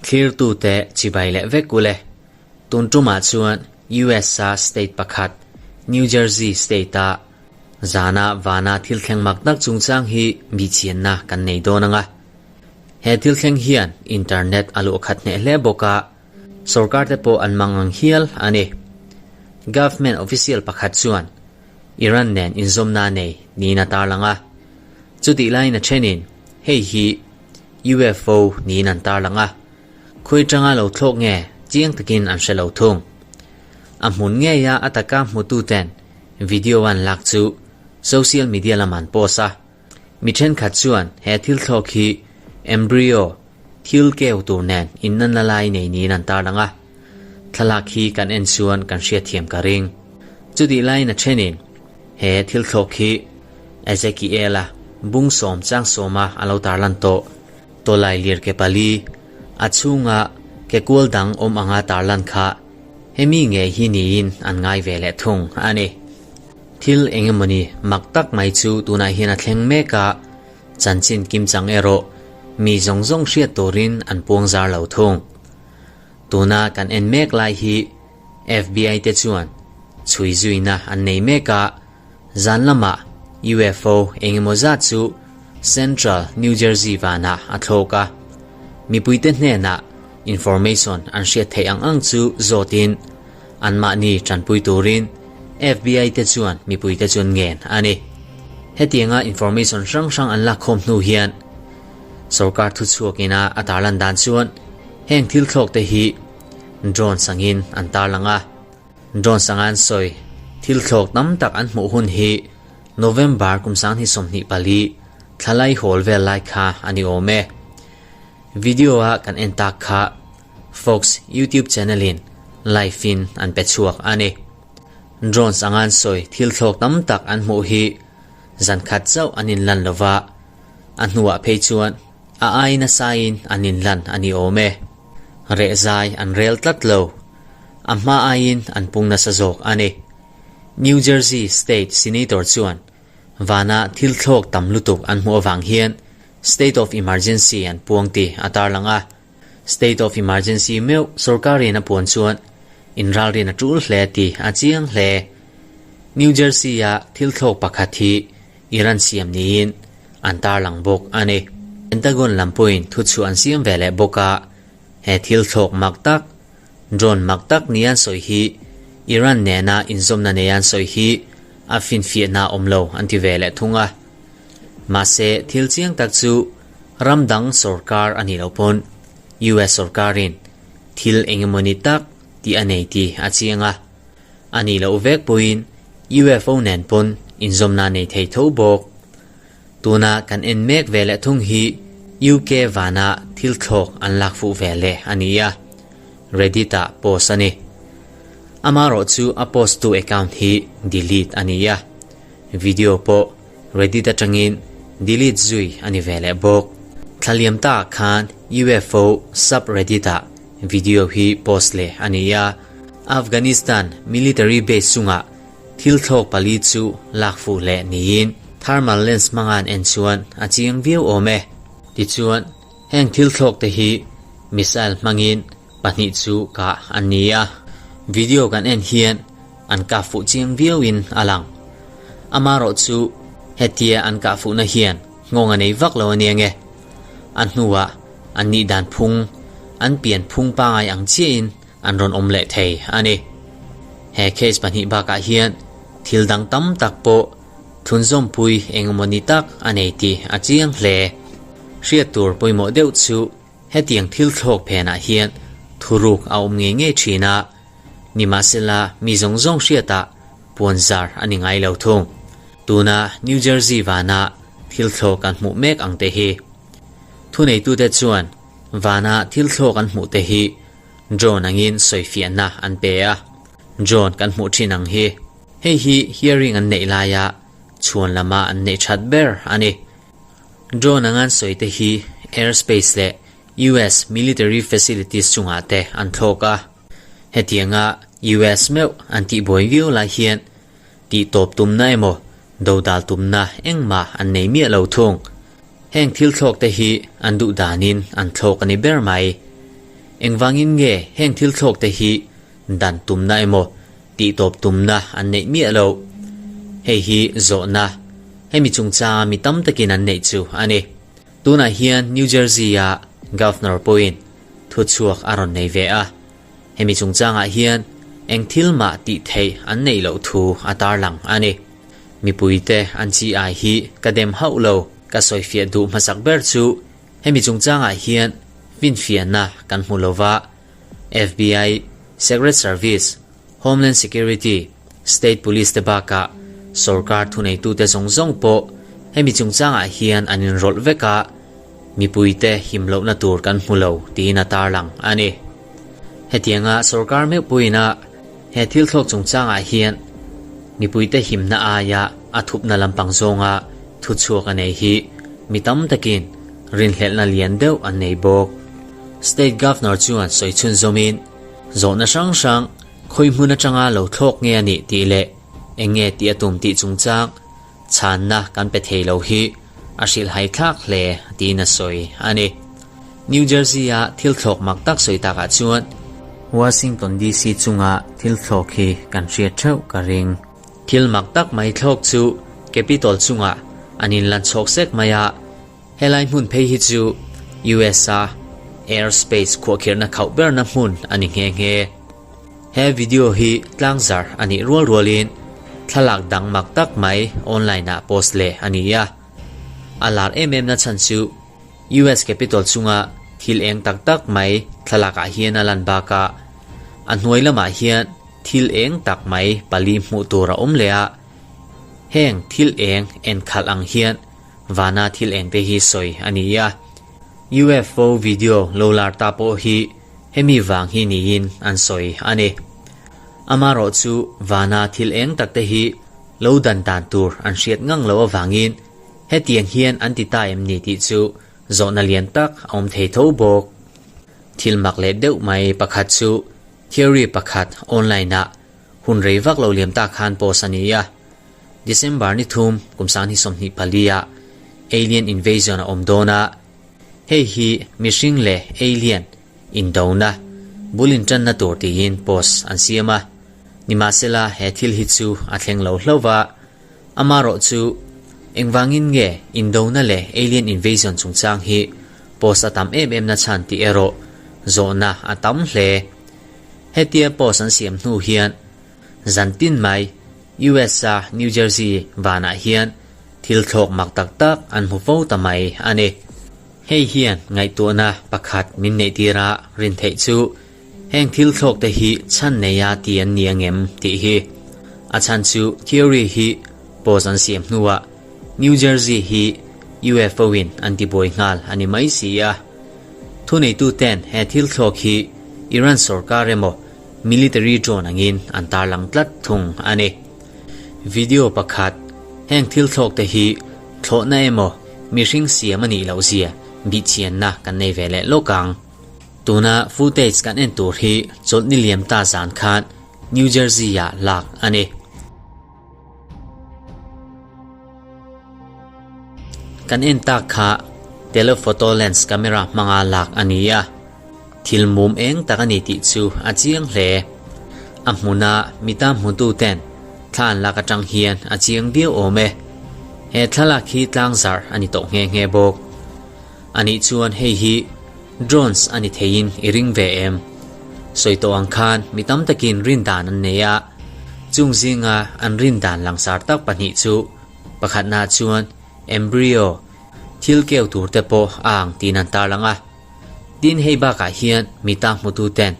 Thlirtute chibai leh vek ule. Tun tumah chuan US-a state pakhat, New Jersey state-a zana vana thil thleng mak tak chungchang hi bihchianna kan nei dawn ang a. He thil thleng hian internet a luh khat hneh hle bawk a, sorkar te pawh an mang ang hial a ni. Government official pakhat chuan Iran nen inzawmna nei niin a tarlang a. Chutih laiin a thenin hei hi UFO niin an tarlang a, khawi tanga lo thlawk nge chiang takin an hre lo thung. A hmun ngeia a taka hmututen video an lak chu social media lam an post a. Mi thenkhat chuan he thil thlawk hi embryo thil keu tur nen innanna lai nei niin an tarlang a, thlalak hi kan en chuan kan hriatthiam ka ring. Chutih laiin a thenin he thil thlawk hi Ezekiela bung sawm chang sawma a lo tarlan tawh. Tawlai lir ke pali a chhunga ke kual dang awm anga tarlan kha hemi ngei hi niin an ngai ve leh thung a ni. Thil eng emawni mak tak mai chu tunah hian a thleng mek a, chanchin kimchang erawh mi zawng zawng hriat turin an puang zar lo thung. Tuna kan en mek lai hi FBI te chuan chhui zuina an nei mek a, zan lamah UFO eng emaw zat chu Central New Jersey vanah a thlawk a, mipuite hnenah information an hriat theih ang ang chu zawtin Anmahni tanpui turin FBI te chuan mipuite chu an ngen a ni. Hetianga information hrang hrang an lakkhawm hnu hian sorkar thuchhuak ina a tarlan dan chuan heng thil thlawk te hi drones angin an tarlang a. Drones anga an sawi thil thlawk tam tak an hmuh hun hi November kum 2024 thlalai hawl vel lai kha a ni awm e. Video a kan en tak kha Fox YouTube channel in live in an pe chhuak a ni. Drones anga an sawi thil thlawk tam tak an hmuh hi zan khat chauh an inlan lova, a hnuah phei chuan a ai nasain an inlan a ni awm e. Reh zai an rel tlat lo. A hma aiin an pung nasa zawk a ni. New Jersey State Senator chuan vana thil thlawk tam lutuk an hmuh avang hian State of Emergency an puang tih a tarlang a. State of Emergency meuh sorkarin a puan chuan inralrin a tul hle tih a chiang hle. New Jersey-a thil thlawk pakhat hi Iran siam niin an tarlang bawk a ni. Pentagon lam pawhin thuchhuah an siam ve leh bawk a, he thil thlawk mak tak, drone mak tak nia an sawi hi Iran nena inzawmna neia an sawi hi a finfiahna awm lo an ti ve leh thung a. Mahse, thil chiang tak chu ram dang sorkar a nih loh pawn US sorkarin thil eng emawni tak tih a nei tih a chiang a. A nih loh vek pawhin UFO nen pawn inzawmna nei thei tho bawk. Tuna kan en mek ve leh thung hi UK vana thil thlawk an lak fuh ve leh a ni a, Reddit ah post a ni. Amaherawh chu a post tu account hi delete a ni a. Video pawh Reddit atangin delete zui a ni ve leh bawk. Thla liam ta ah khan UFO subreddit ah video hi post leh a ni a, Afghanistan military base chungah thil thlawk pali chu lak fuh leh niin thermal lens hmanga an en chuan a chiang viau awm e. Tichuan, heng thil thlawk te hi missile hmangin pahnih chu kah an ni a, video kan en hian An kah fuh chiang viauin a lang. Amarawh chu hetia an kah fuhna hian nghawng a nei vak lo a nia nge. A hnuah an nih dan phung, an pian phung pangai ang chiahin an rawn awm leh thei a ni. He case pahnih bakah hian thil dang tam tak pawh thlunzawmpui engemaw ni tak a nei tih a chiang hle. Hriat tur pawimawh deuh chu hetiang thil thlawk phenah hian thuruk a awm ngei ngei thin a, Nimahsela, mi zawng zawng hriatah puan zar a ni ngai lo thung. Tuna New Jersey vana thil thlawk an hmuh mek ang te hi. Thuneitute chuan vana thil thlawk an hmuh te hi drone angin sawifiahna an pe a. Drone kan hmuh thin ang hi. Hei hi hearing an neih laia chhuan lama an neih that ber a ni. Drone anga an sawi te hi airspace leh US military facilities chungah te an thlawk a. Hetianga US meuh an tihbuai viau lai hian tihtawp tumna emaw dodal tumna engmah an nei miah lo thung. Heng thil thlawk te hi an duh danin an thlawk a ni ber mai. Engvangin nge heng thil thlawk te hi dan tumna emaw tihtawp tumna an neih miah loh? Hei hi zawhna hemi chungchanga mi tam takin an neih chu a ni. Tunah hian New Jersey-a Governor pawhin thuchhuak a rawn nei ve a. Hemi chungchangah hian eng thil mah tih theih an neih loh thu a tarlang a ni. Mipuite an chi ai hi ka dem hauh lo. Ka sawifiah duh hmasak ber chu hemi chungchangah hian finfiahna kan hmu lo va, FBI, Secret Service, Homeland Security, State Police te bakah sorkar thuneitute zawng zawng pawh hemi chungchangah hian an inrawlh vek a, mipuite him lohna tur kan hmu lo tiin a tarlang a ni. Hetianga sorkar meuh puiina he thil thlawk chungchangah hian mipuite himna aia a thupna lampang zawnga thuchhuak a nei hi mi tam takin rinhlelhna lian deuh an nei bawk. State Governor chuan sawi chhunzawmin zawhna hrang hrang khawi hmun atanga lo thlawk nge a nih tih leh eng nge tih a tum tih chungchang Chhanna kan pe thei lo hi a hrilhhai thlak hle tiin a sawi a ni. New Jersey-a thil thlawk mak tak sawi takah chuan Washington DC chunga thil thlawk hi kan hriat theuh ka ring. Thil mak tak mai thlawk chu Capitol chungah an inlan chhawk sek mai a, helai hmun phei hi chu US-a air space khuahkhirhna khauh berna hmun a ni nghe nghe. He video hi tlangzar a nih rual rualin thlalak dang mak tak mai online ah post leh a ni a. A lar em em na chhan chu US Capitol chunga thil eng tak tak mai thlalak ah hian a lan bakah a hnuai lamah hian thil eng tak mai pali hmuh tur a awm leh a. Heng thil eng en khalh ang hian vana thil eng te hi sawi a ni a. UFO video lo lar ta pawh hi Hemi vang hi niin an sawi a ni. Amarawh chu vana thil eng tak te hi lo dan dan tur an hriat ngang lo avangin hetiang hian an ti ta em ni tih chu zawhna lian tak a awm thei tho bawk. Thil mak leh deuh mai pakhat chu theory pakhat online ah hun rei vak lo liam tak khan post a ni a. December ni thum kum 2024 ah alien invasion a awm dawn a, Hei hi mihring leh alien indona bul intanna tur tiin post an siam a, nimahsela he thil hi chu a thleng lo hlauh va, amarawh chu engvangin nge indona leh alien invasion chungchang hi post a tam em em na chhan tih erawh zawhna a tam hle. Hetia post an siam hnu hian zan tin mai US-a New Jersey vanah hian Thil thlawk mak tak tak an hmu fo ta mai a ni. Hei hian ngaihtuahna pakhat min neihtir a rin theih chu heng thil thlawk te hi chhan neia ti an ni angem tih hi. A chhan chu theory hi post an siam hnuah New Jersey hi UFO in an ti buai nghal a ni mai si a. Thuneitu ten he thil thlawk hi Iran sorkar emaw military drone angin an tarlang tlat thung a ni. Video pakhat, Heng thil thlawk te hi thlawhna emaw mihring siam a nih loh zia bihchianna kan nei ve leh lawk ang. Tuna footage kan en tur hi chawlhni liam ta zan khan New Jersey ah lak a ni. Kan en tak kha telephoto lens camera hmanga lak a ni a, thil mum eng tak a ni tih chu a chiang hle. A hmuna mita hmutu ten thla an lak atang hian a chiang viau awm e. He thlalak hi tlangzarh a ni tawh nghe nghe bawk. Anih chuan hei hi drones a ni theiin i ring ve em? Sawi tawh ang khan mi tam takin rin dan an nei a, chung zinga an rin dan langsar tak pahnih chu pakhatna chuan embryo thil keu tur te pawh a ang tiin an tarlang a. Tin hei bakah hian mi ta hmutu ten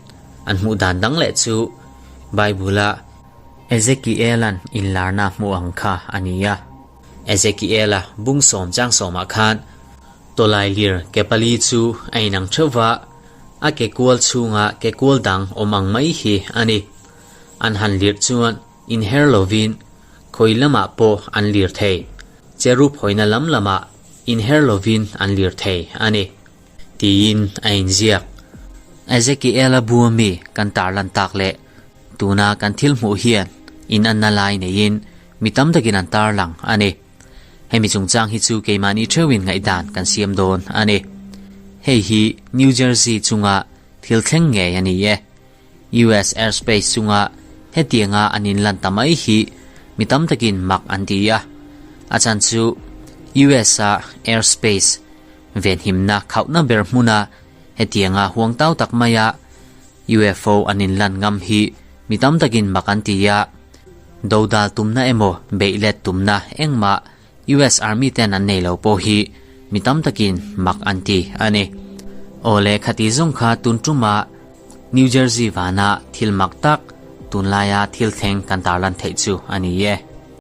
an hmuh dan dang leh chu Bible-a Ezekiel-a'n inlarna hmuh ang kha a ni a. Ezekiel-a bung sawm chang sawmah khan tawlai lir ke pali chu a inang theuh va, a ke kual chhunga ke kual dang awm ang mai hi a ni. An han lirh chuan inher lovin khawi lamah pawh an lir thei, cherub hawina lam lamah inher lovin an lir thei a ni, tiin a inziak. Ezekiel-a bua mi kan tarlan tak leh Tuna kan thil hmuh hian inanna lai neiin mi tam takin an tarlang a ni. Hemi chungchang hi chu keimahni theuhin ngaihdan kan siam dawn a ni. Hei hi New Jersey chunga thil thleng ngei a ni e. US airspace chunga hetianga an inlan ta mai hi mi tam takin mak an ti a. A chhan chu US-a airspace venhimna khauhna ber hmuna hetianga huangtau tak maia UFO an inlan ngam hi mi tam takin mak an ti a. Dodal tumna emaw beihlet tumna engmah US Army ten an nei lo pawh hi mi tam takin mak an ti a ni. Aw le khati zawng kha tun tuma New Jersey vana thil mak tak tunlaia thil thleng kan tarlan theih chu a ni e.